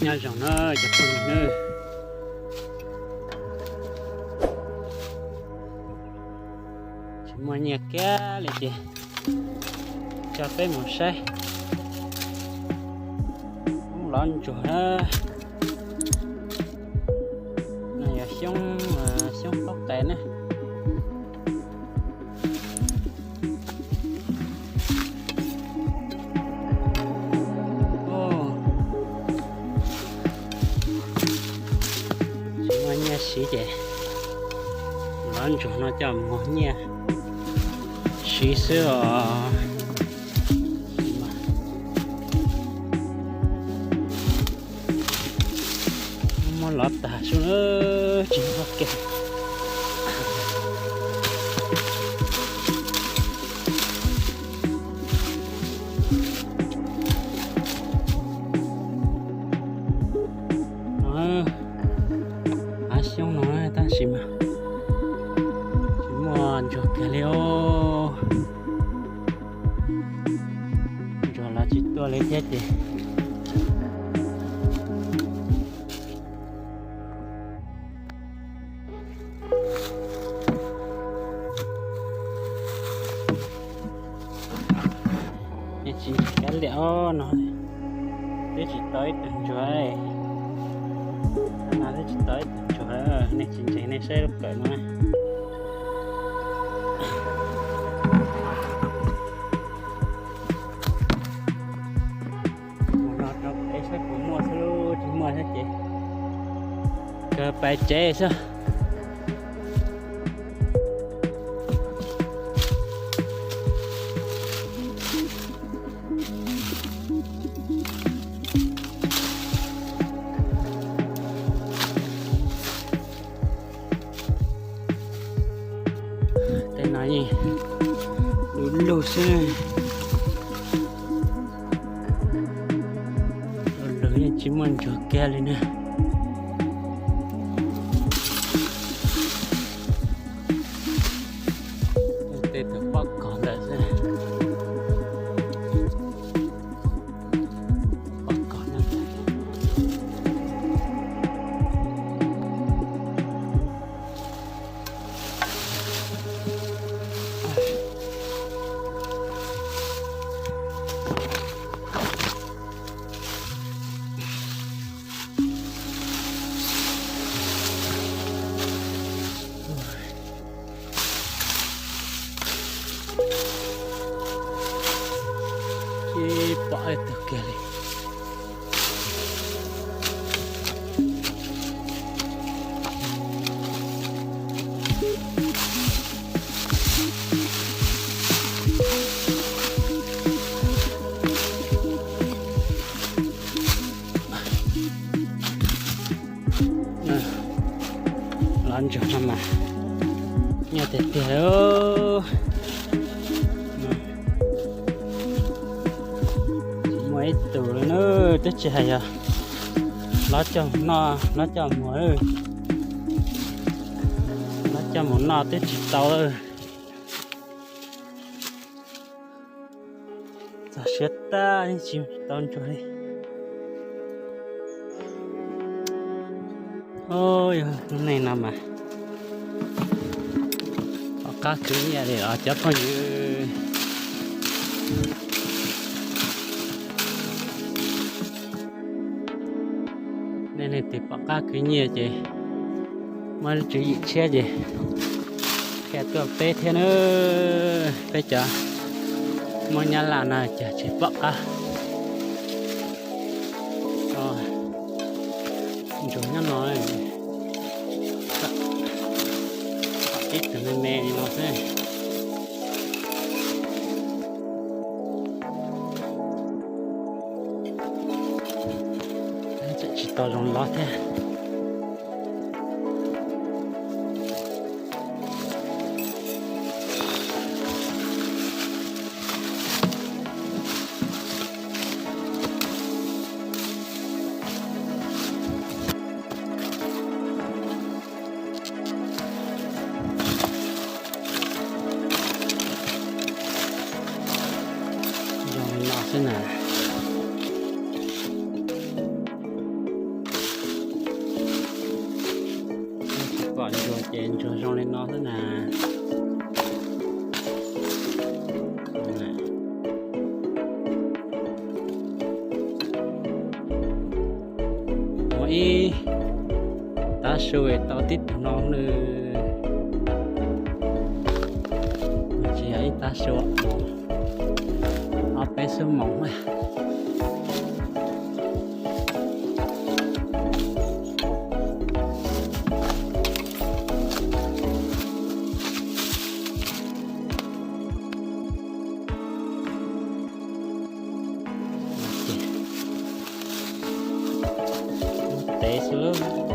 Nyob zoo na cov phooj ywg na, tsis muaj nyiaj kiag li ces coj peb mus saib xyoob lov ntsuag na. No yog xyoob, xyoob plaub qes na. Tsis muaj nyiaj siv ces lov ntsuag no coj mus muag nyiaj siv xwb os. Muab lov tag sub na, tsis muaj kiag. No, hav xyoob no tab sis mas tsis muaj ntsuag kiag li os. Ntsuag los tsis tuaj li thiab ces tsis kav liam os no. Twb tsis tau ib tug ntsuag, no twb tsis tau ib tug ntsuag, nej tsis ntseeg nej saib lub kawm no. Mus no rau pem saib puas muaj xwb, tsis muaj thiab ces kawg pais tsev xwb. Tej no yeej du lug xwb, du lug yeej tsis muaj ntsuag kiag li na. Tej tus pob kos ntawm xwb. Pob kos no. Tsis pom ib tug kiag li. Lov ntsuag no mas nyiaj tiag tiag li. Tsis muaj ib tug li na, twb tsis hais yog lov coj mus noj, lov coj mus, lov coj mus noj twb tsis tau. Txog siav tag yeej tsis tau ntsuag li. Yog lub neej no mas pom qab khwv nyiaj li os cov phooj ywg. Nej leej twg pom qab khwv nyiaj ces muaj tswv yim tshiab ces qhia tuaj peb thiab na. Peb cov Hmoob Nyab Laj no cas tsis pom qab. Ntsuag nyob no, tib tug me me li no xwb. Tseem tsis tau zoo lov thiab. Zoo li no xwb na. Ces ntsuag zoo li no xwb na. Muaj ib tav su tau tib tug no nws, tsis yog ib tav su, ob peb xuab moos na. Tev xwb lauj.